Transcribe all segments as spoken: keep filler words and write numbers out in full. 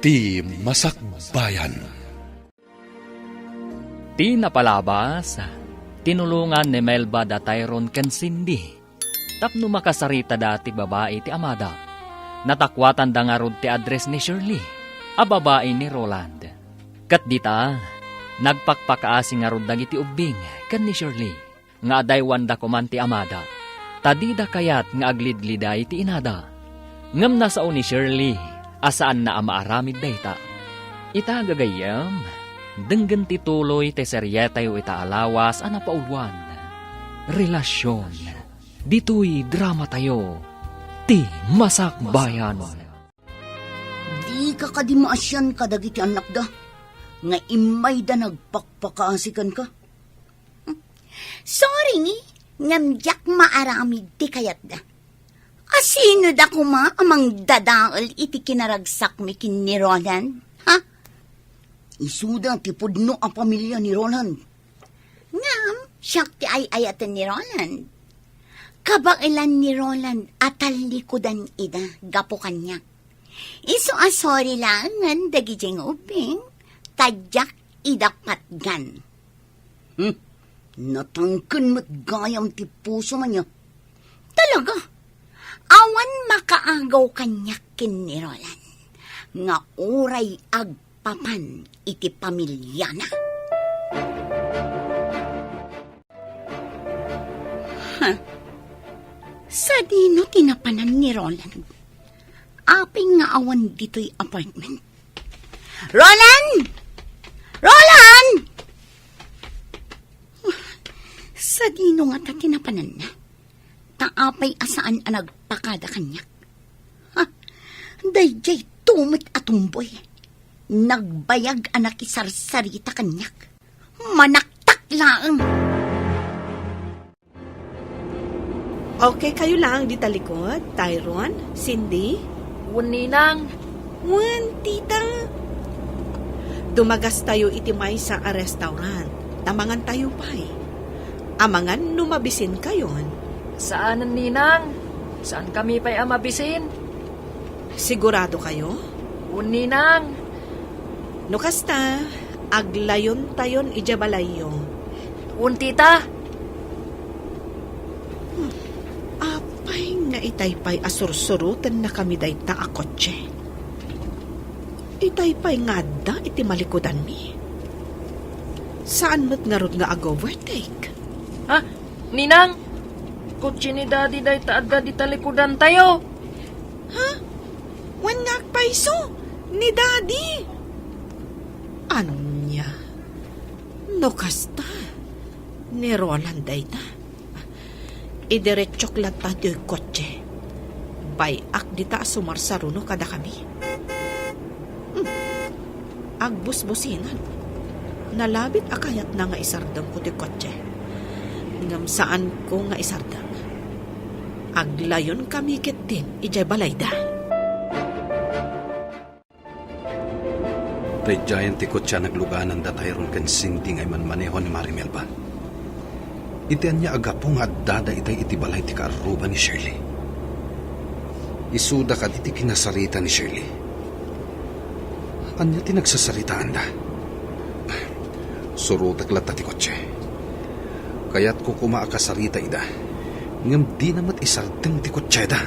Ti Masakbayan. Ti napalabas, tinulongan ni Melba da Tyrone ken Cindy tapno makasaritada ti babai ti amada. Natakuatanda ngarud ti address ni Shirley a babai ni Roland. Ket dita, nagpakpakaasi ngarud dagiti ubbing ken ni Shirley nga adaywanda koman ti amada, ta dida kayat nga aglidliday ti inada. Ngem nasao ni Shirley a saanna a maaramid dayta. Ita, gagayyem, denggen ti tuloy ti serietayo ita a lawas a napauluan, Relasion. Ditoy dramatayo, Ti Masakbayan. Dika kadi maasian kadagiti annakda nga immayda nagpakpakaasi kenka? Sorry, ngem diak maaramid ti kayatda. Asinoda koma a mangdadael iti kinaragsakmi ken ni Roland? Ha? Isuda ti pudno a pamilia ni Roland. Ngem, siak ti ay-ayaten ni Roland. Kabaelan ni Roland a tallikudan ida gapu kaniak. Isu a sorry laengen dagiti nga ubbing, ta diak ida patgan. Hmm, natangken met gayam ti pusom ania. Talaga, awan makaagaw kaniak ken ni Roland nga uray agpapan iti pamiliana. Ha? Sadino ti napanan ni Roland? Apay nga awan ditoy apartment? Roland! Roland! Sadino ngata ti napananna? Ta apay a saan a nagpakada kaniak? Ha? Daydiay tumet a tumboy. Nagbayag a nakisarsarita kaniak. Manaktak laeng. Okay kayo laeng dita likod, Tyrone, Cindy? Wen, Ninang. Wen, tita. Dumagastayo iti maysa a restaurant, ta mangantayo pay. Amangan no mabisin kayon. Saanen, Ninang. Saan kami pay a mabisin. Sigurado kayo? Wen, Ninang. No kasta, aglayontayon idiay balayyo. Wen, tita. Hmm. Apay nga itay pay a sursurotennakami dayta a kotse? Itay pay nga adda iti malikudanmi. Saan met ngarud nga ag-overtake? Ha? Ninang, kotse ni Daddy dayta adda dita likudantayo. Ha? Wen nga agpayso ni Daddy. Ania? No kasta, ni Roland dayta. Idiretsok latta ti kotse. Bay-ak dita a sumarsaruno kadakami. Hmm. Agbusbusinan. Nalabit a kayatna nga isardengko ti kotse. Ngem saanko nga isardeng. Aglayonkami ketdin idiay balayda. Daydiayen ti kotse a nagluganan da Tyrone ken Cindy nga imanmaneho ni Mari Melba. Iti ania a gapu nga addada itay iti balay ti kaarruba ni Shirley? Isuda kadi ti kinasarita ni Shirley? Ania ti nagsasaritaanda? Surotek latta ti kotse. Kayatko koma a kasarita ida, ngem dina met isardeng ti kotseda.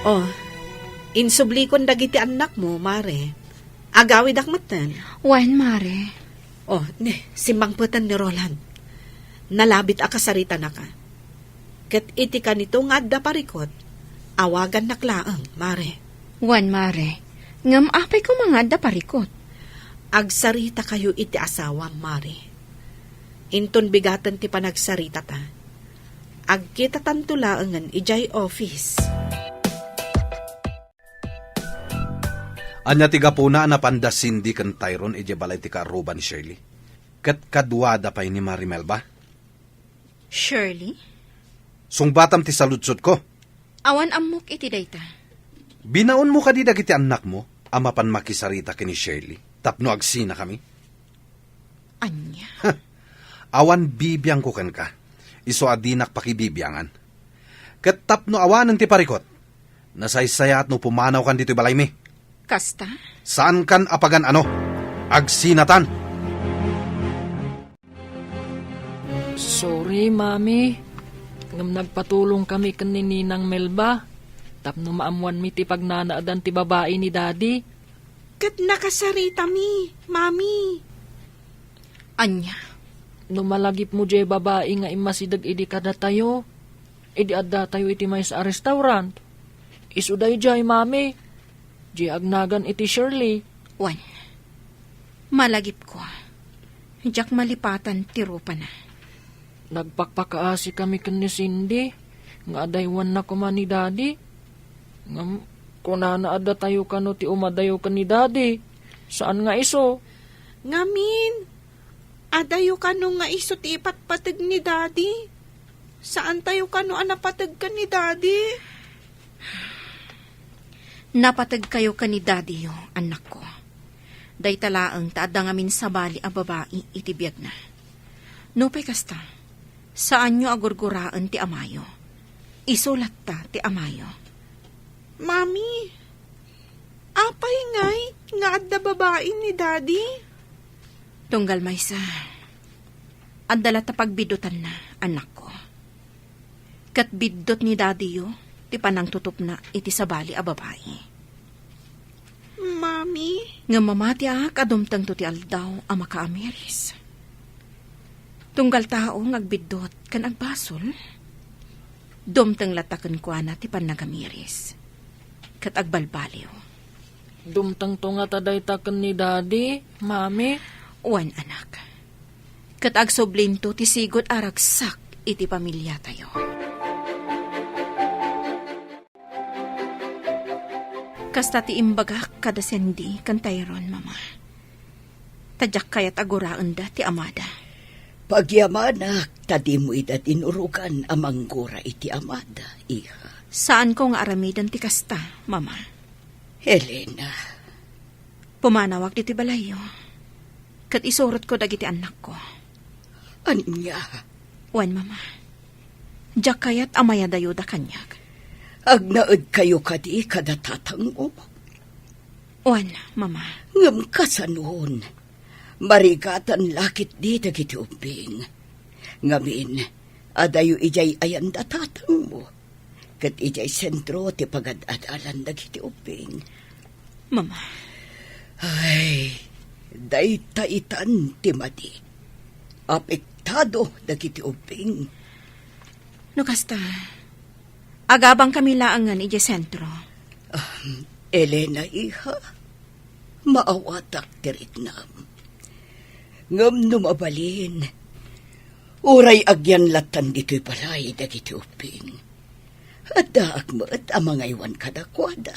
Oh, insublikon dagiti annakmo, Mare. Agawidak metten. Wen, Mare. Oh, ne, simmangpeten ni Roland. Nalabit a kasaritanaka. Ket iti kanito nga adda parikot, awagannak laeng, Mare. Wen, Mare. Ngem apay koma nga adda parikot? Agsaritakayo iti asawam, Mare. Inton bigaten ti panagsaritata, agkitatanto laengen idiay office. Ania ti gapuna a napanda Cindy ken Tyrone idiay balay ti kaarruba ni Shirley? Ket kaduada pay ni Mari Melba? Shirley? Sungbatam ti saludsodko. Awan ammok iti dayta. Binaonmo kadi dagiti annakmo a mapan makisarita ken ni Shirley tapno agsinakami? Ania? Awan bibiangko kenka, isu a dinak pakibibiangan. Ket tapno awanen ti parikot, Nasaysayaat no pumanawkan ditoy balaymi. Kasta? Saankan a pagan-ano. Agsinatan. Sorry, Mami. Ngem nagpatulong kami ken ni Ninang Melba tapno maammoanmi ti pagnanaadan ti babai ni Daddy. Ket nakasaritami, Mami. Ania? No malagipmo diay babai nga immasideg idi kadatayo, idi addatayo iti maysa a restaurant, isu daydiay, Mami. Diay agnagan iti Shirley. Wen, malagipko. Diak malipatan ti rupana. Nagpakpakaasi kami ken ni Cindy nga adaywanna koma ni Daddy. Ngem kunana, addatayo kano ti umadayo ken ni Daddy. Saan nga isu. Ngamin, adayo kano nga isu ti ipatpateg ni Daddy. Saantayo kano a napateg ken ni Daddy. Napategkayo ken ni Daddyyo, annakko. Dayta laeng ta adda ngamin sabali a babai iti biagna. Nupay kasta, saanyo a gurguraen ti amayo. Isu latta ti amayo. Mami, apay ngay nga adda babai ni Daddy? Tunggal maysa, adda latta pagbidutanna, annakko. Ket biddut ni Daddyyo ti panangtutupna iti sabali a babai. Mami? Ngem mamatiak a dumtengto ti aldaw a makaamiris. Tunggal tao nga agbiddut ken agbasol, dumteng latta kenkuana ti pannagamiris ket agbalbaliw. Dumtengto ngata dayta ken ni Daddy, Mami? Wen, anak. Ket agsublinto ti sigud a ragsak iti pamiliatayo. Kasta ti imbagak kada Cindy ken Tyrone, Mama. Ta diak kayat a guraenda ti amada. Pagyamanak ta dimo ida dinurogan a manggura iti amada, iha. Saanko nga aramiden ti kasta, Mama. Elena. Pumanawak ditoy balayyo. Ket isurotko dagiti annakko. Ania? Wen, Mama. Diak kayat a mayadayoda kaniak. Agnaedkayo kadi kada tatangmo? Wen, Mama. Ngem kasanon? Marigatan la ketdi dagiti ubbing. Ngamin, adayo idiay ayanda tatangmo. Ket idiay sentro ti pagad-adalan dagiti ubbing. Mama. Ay, dayta itan ti madi. Apektado dagiti ubbing. No kasta, agabangkami laengen idiay sentro. Ah, Elena, iha, maawatak ti riknam. Ngem no mabalin, uray agyan lattan ditoy balay dagiti ubbing. Addaak met a mangaywan kadakuada.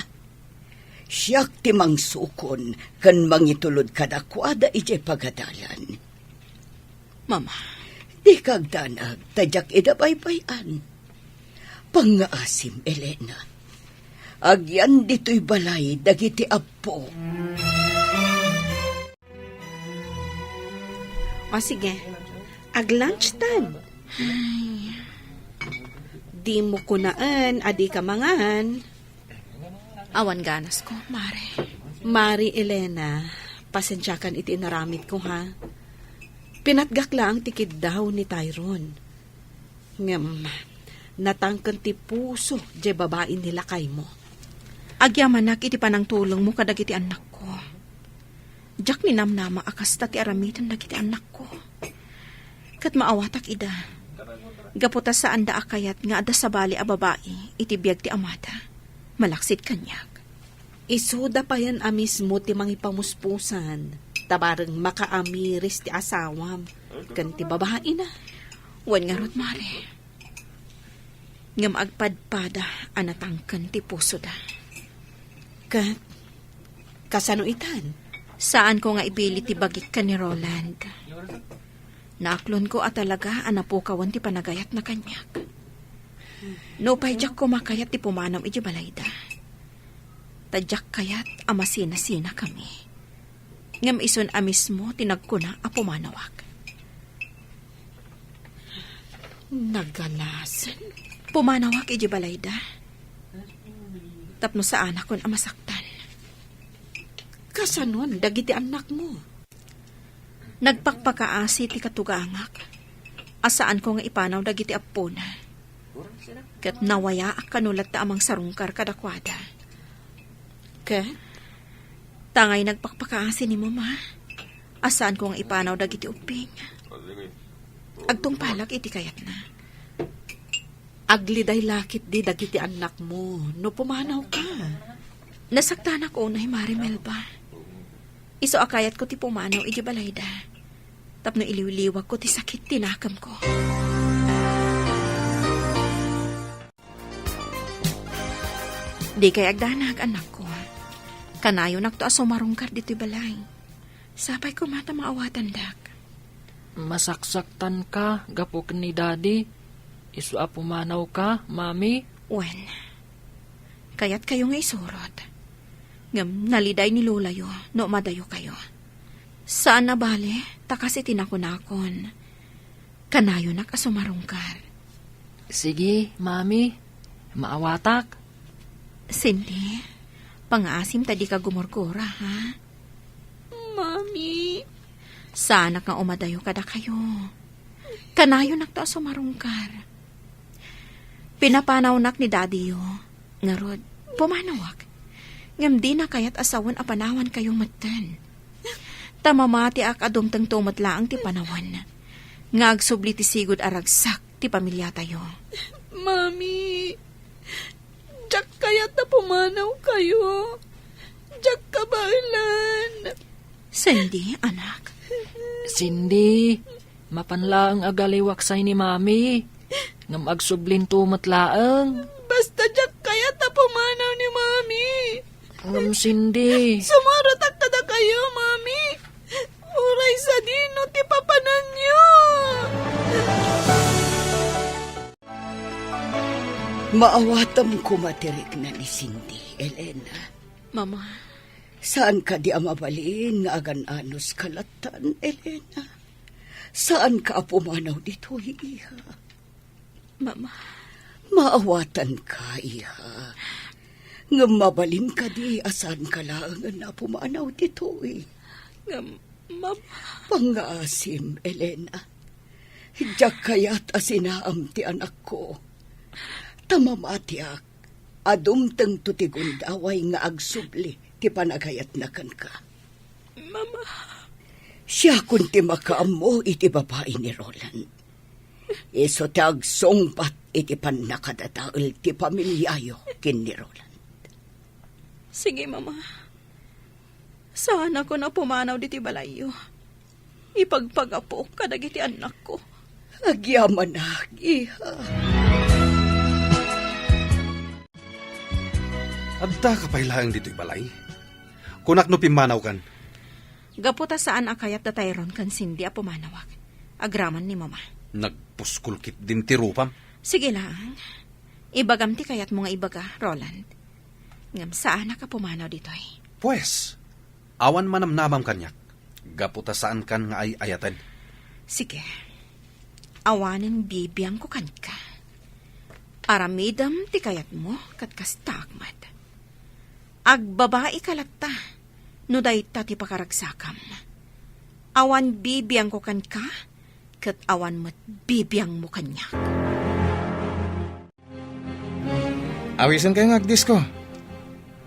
Siak ti mangsukon ken mangitulod kadakuada idiay pagadalan. Mama. Dika agdanag ta diak ida baybay-an. Pangngaasim, Elena. Agyan ditoy balay dagiti appo. O sige, ag-lunch time. Ay. Dimo kunaen a dika mangan. Awan ganasko, Mare. Mare Elena, pasensiakan iti inaramidko, ha? Pinatgak laeng ti kiddaw ni Tyrone. Ngem, natangken ti puso diay babai ni lakaymo. Agyamanak iti panangtulongmo kadagiti annakko. Diak ninamnama a kasta ti aramiden dagiti annakko. Ket maawatak ida. Gapu ta saanda a kayat nga adda sabali a babai iti biag ti amada, malaksid kaniak. Isuda payen a mismo ti mangipamuspusan, ta bareng makaamiris ti asawam ken ti babaina. Wen ngarud, Mare. Ngem agpadpada a natangken ti pusoda. Ket kasano itan? Saanko nga ipili ti bagik ken ni Roland. Naaklonko a talaga a napukawen ti panagayatna kaniak. Nupay diak koma kayat ti pumanom idiay balayda. Ta diak kayat a masinasinakami. Ngem isun a mismo ti nagkuna a pumanawak. Nagalasen. Pumanawak idiay balayda. Tapno saanakon a masaktan. Kasanon dagiti annakmo? Nagpakpakaasi ti katugangak a saanko nga ipanaw dagiti appona. Ket nawayaak kano latta a mangsarungkar kadakuada. Ket tangay nagpakpakaasi ni Mama a saanko nga ipanaw dagiti ubbing. Agtungpalak iti kayatna. Agliday la ketdi dagiti annakmo no pumanawka. Nasaktanak unay, Mare Melba. Isu a kayatko ti pumanaw iti balayda tapno iliwliwagko ti sakit ti nakemko. Dikay agdanag, annakko. Kanayonakto a sumarungkar ditoy balay. Sapay koma ta maawatandak. Masaksaktanka gapu ken ni Daddy. Isu a pumanawka, Mami? Wen, kayatkayo nga isurot. Ngem naliday ni Lolayo no umadayokayo. Saan a bale, ta kas iti nakunakon, kanayonak a sumarungkar. Sige, Mami. Maawatak. Cindy, pangaasim ta dika gumurgura, ha? Mami. Saanak nga umadayo kadakayo. Kanayonakto a sumarungkar. Pinapanawnak ni Daddy-yo. Ngarud, pumanawak. Ngem dina kayat a sawen a panawankayo metten. Ta mamatiak a dumtengto met laeng ti panawen nga agsubli ti sigud a ragsak ti pamiliatayo. Mami, diak kayat a pumanawkayo. Diak kabaelan. Cindy, anak. Cindy, mapan laeng a galiwak say ni Mami. Ngem agsublinto met laeng. Basta diak kayat a pumanaw ni Mami. Ngem, Cindy. Sumurotak kadakayo, Mami. Uray sadino ti papananyo. Maawatam koma ti rikna ni Cindy, Elena. Mama. Saan kadi a mabalin nga agan-anos ka lattan, Elena? Saanka a pumanaw ditoy, iha? Mama. Maawatanka, iha. Ngem mabalin kadi a saanka laengen a pumanaw ditoy? Ngem, Mama. Pangngaasim, Elena. Diak kayat a sinaam ti anakko. Ta mamatiak a dumtengto ti gundaway nga agsubli ti panagayatna kenka. Mama. Siakon ti makaammo iti babai ni Roland. Isu ti agsungbat iti pannakadadael ti pamiliayo ken ni Roland. Sige, Mama. Saanakon a pumanaw ditoy balayyo. Ipagpagapok kadagiti annakko. Agyamanak, iha. Addaka pay laeng ditoy balay? Kunak no pimmanawkan. Gapu ta saan a kayat da Tyrone ken Cindy a pumanawak. Agraman ni Mama. Nagpuskol ketdin ti rupam. Sige laeng. Ibagam ti kayatmo nga ibaga, Roland. Ngem saanak a pumanaw ditoy. Pues, awan manamnamam kaniak. Gapu ta saankan nga ay-ayaten. Sige. Awanen bibiangko kenka. Aramidem ti kayatmo ket kastaak met. Agbabaika latta no dayta ti pakaragsakam. Awan bibiangko kenka, ket awan met bibiangmo kaniak. Awisenkayo nga agdisko.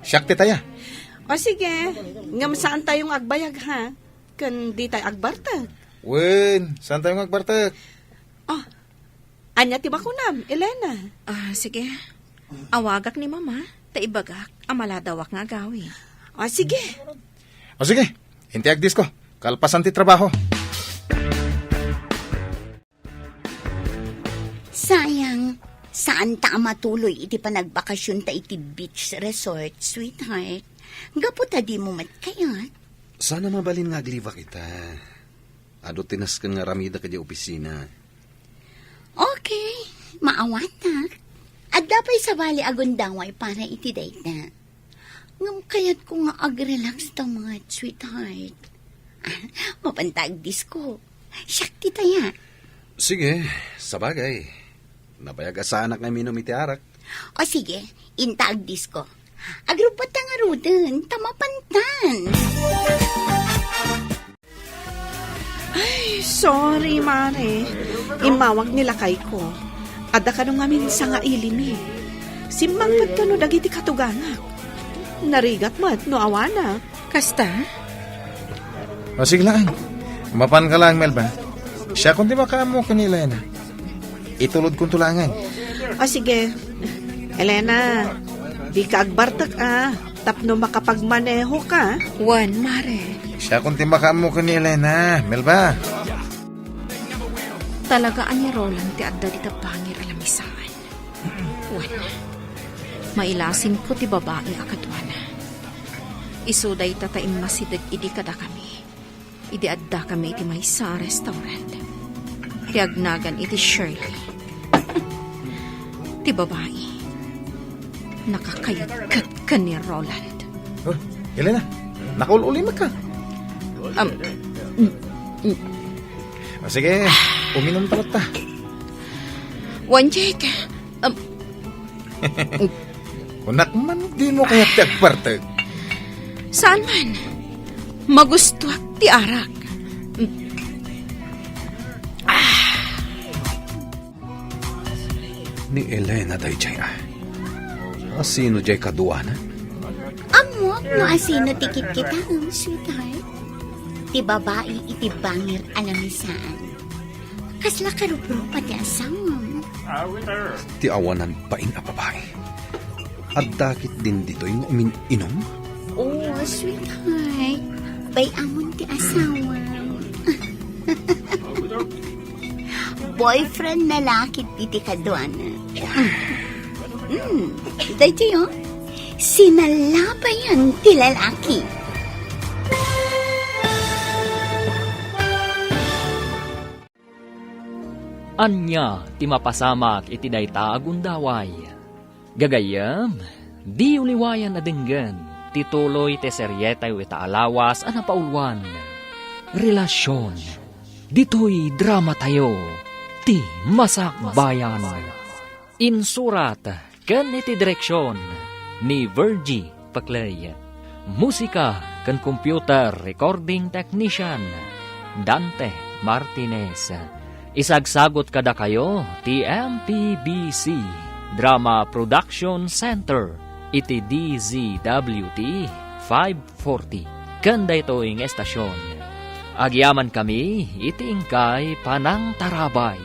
Siak ti taya. O sige, ngem saantayo nga agbayag, ha? Ken ditay agbartek. Wen, saantayo nga agbartek. Oh, ania ti makunam, Elena? Ah, sige. Awagak ni Mama, ta ibagak a maladawak nga agawi. O sige. O sige, inti agdisko. Kalpasan ti trabaho. Sayang, saanta a matuloy iti panagbakasionta iti beach resort, sweetheart. Gapu ta dimo met kayat. Saan a mabalin nga aglibak ita. Adu ti nasken nga aramidek idiay opisina. Okay, maawatak. Adda pay sabali a gundaway para iti dayta. Ngem kayatko nga agrelax ta met, sweetheart. Mapanta agdisko. Siak ti taya. Sige, sabagay. Nabayag a saanak nga minum iti arak. O sige, inta agdisko. Agrupot ta ngaruden, ta mapantan. Ay, sorry, Mare. Immawag ni lakayko. Adda kano ngamin sanga ilimi. Simmangpet kano dagiti katugangak. Narigat met no awanak. Kasta? O, sige lang. Mapanka lang, Melba. Siakon ti makaammo ken ni Elena. Itulodkonto laengen. O, sige. Elena, dika agbartek, a, tapno makapagmanehoka. Wen, Mare. Siakon ti makaammo ken ni Elena, Melba. Talaga a ni Roland ti adda dita bangir a lamisaan. Wen, mailasinko ti babai a kaduana. Isu dayta ta immasideg idi kadakami. Idi addakami iti maysa a restaurant, ti agnagan iti Shirley. Ti babai, nakakayod ket ken ni Roland. Oh, Elena, nakaul-ulimekka. Um, mm, mm. Ah, sige, uminom ta latta. Wen, Jake, um, Kunak man, dimo kayat ti agbartek? Saan man. Magustuak ti arak. Ni Elena daydiay, a. Asino diay kaduana? Ammok no asino ti kitkitaem, sweetheart. Ti babai iti bangir a lamisaan. Kasla karuprupa ti asawam. Ti awanan bain a babai. Adda ketdin ditoy nga umin-inom? Oh, sweetheart. Bay-amon ti asawam. Boyfriend na la ketdi ti kaduana. Hmm, daytoy, oh. Sinalabayan ti lalaki. Ania ti mapasamak iti dayta a gundaway? Gagayyem, diyo liwayan a denggen ti tuloy ti serietayo ita a lawas a napauluan, Relasion. Ditoy dramatayo, ti Masakbayan. Insurat ken iti direksion ni Virgie Paclay. Musika ken computer recording technician, Dante Martinez. Isagsagut kadakayo ti M P B C Drama Production Center iti D Z W T five forty. Ken daytoy nga estasion, agyamankami iti inkay panangtarabay.